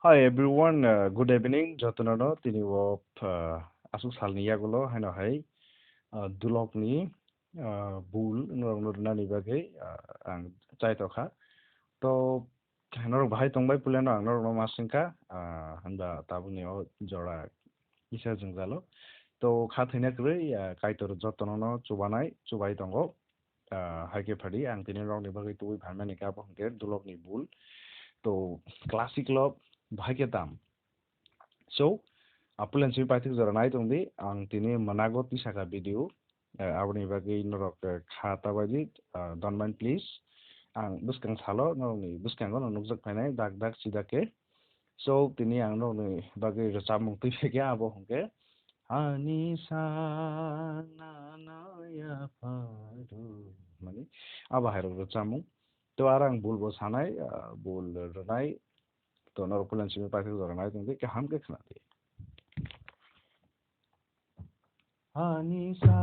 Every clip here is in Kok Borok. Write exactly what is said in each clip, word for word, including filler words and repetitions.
Hi everyone, uh, good evening. Jotono no tini o, uh, asuk salni yagulo haino hai, uh, dulokni, uh, bul norokno rwnani bagwi, uh, ang chaitokha. To norok bahai tongbai puilano ang norokno ma swngkha, uh, hwnba tabukni o jora kisa jwngjalo. To kha thwina kwrwi, uh, Kaitor jotono no chubanai, chubai tongo. Ah, hai khe phadi, ang tini norokni bagwi tubui phaimani khe abo hwnkhe dulokni bul. To classic love bahai khe tam. So, apulen simi paithak jora nai tongdi, ang tini mwnago tisaka video, eh, aboni bagwi norok, eh, kha ta baidi, ah, don't mind please. Ang bwskang salo norokni bwskango no nukjak phainai dak dak sida khe. So, tini ang norokni bagwi rwchapmung twi phaikha, abo hwnkhe, "Ani sana noya pharu." Mani, abo hairok rwchapmung. To, aro ang bulbo sanai, ah, bul rwnai. To, norok pulan simi paithak jora nai tongdi, kaham khe khwnadi. Ani sa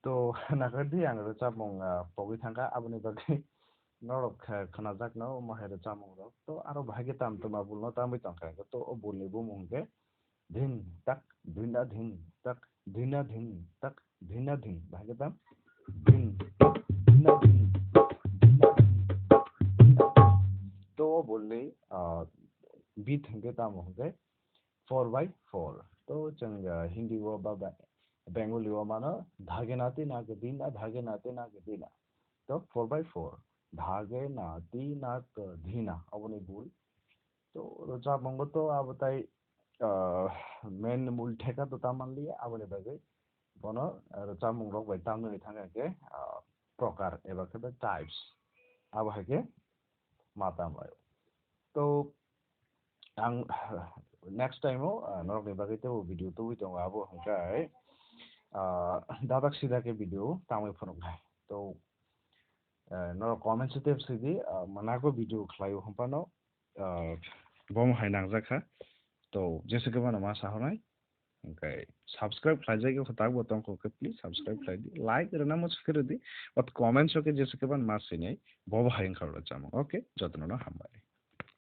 To, nakardi ang rwchapmung, ah, pogwi thangkha, aboni bagwi norok khe khwnajakno omo hai rwchapmungrok. To, aro bahai khe tam tongma bulno tamwi tongkha, to o bulni bumung hwnkhe dhin tak, dhina dhin tak, dhina dhin tak, dhina dhin. Bahai khe tam dhin tak, dhina dhin tak, dhina dhin tak, dhina dhin. To o bulni, ah, beat hwnkhe tamo hwnkhe four by four. To chwng, ah, Hindi o ba, ba Bengali o mano dhage na tina ke dina, dhage na tina ke dina. To four by four. Dhage na tina ke dhina. Aboni bul. To rwchapmungo to abo tai, ah, main mul theka to ta manliya, aboni bagwi bono, ah, rwchapmungrok bai tamnani thangkha khe, ah, prokar eba khe types. Abo hai khe ma tamlaio. To ang next time o, ah, norokni bagwi teibo video tubui tongo, abo hwnkhe, ah, dadak sida khe video tamwi phunuknai. To, ah, norok comment se tep sidi, ah, mwnago video khlaio hwnphano, ah, bomo hai nangjakha. To jesa khe bono ma sahornai. Hwnkhe subscribe khlaijak khe tak bo tongkho khe please subscribe khlai di. Like rwna muchung khe rwdi. Ot comment o khe jesa khe bono ma sinai. Bobo hai wngkha rwchapmung. Okay, jotono no hambai.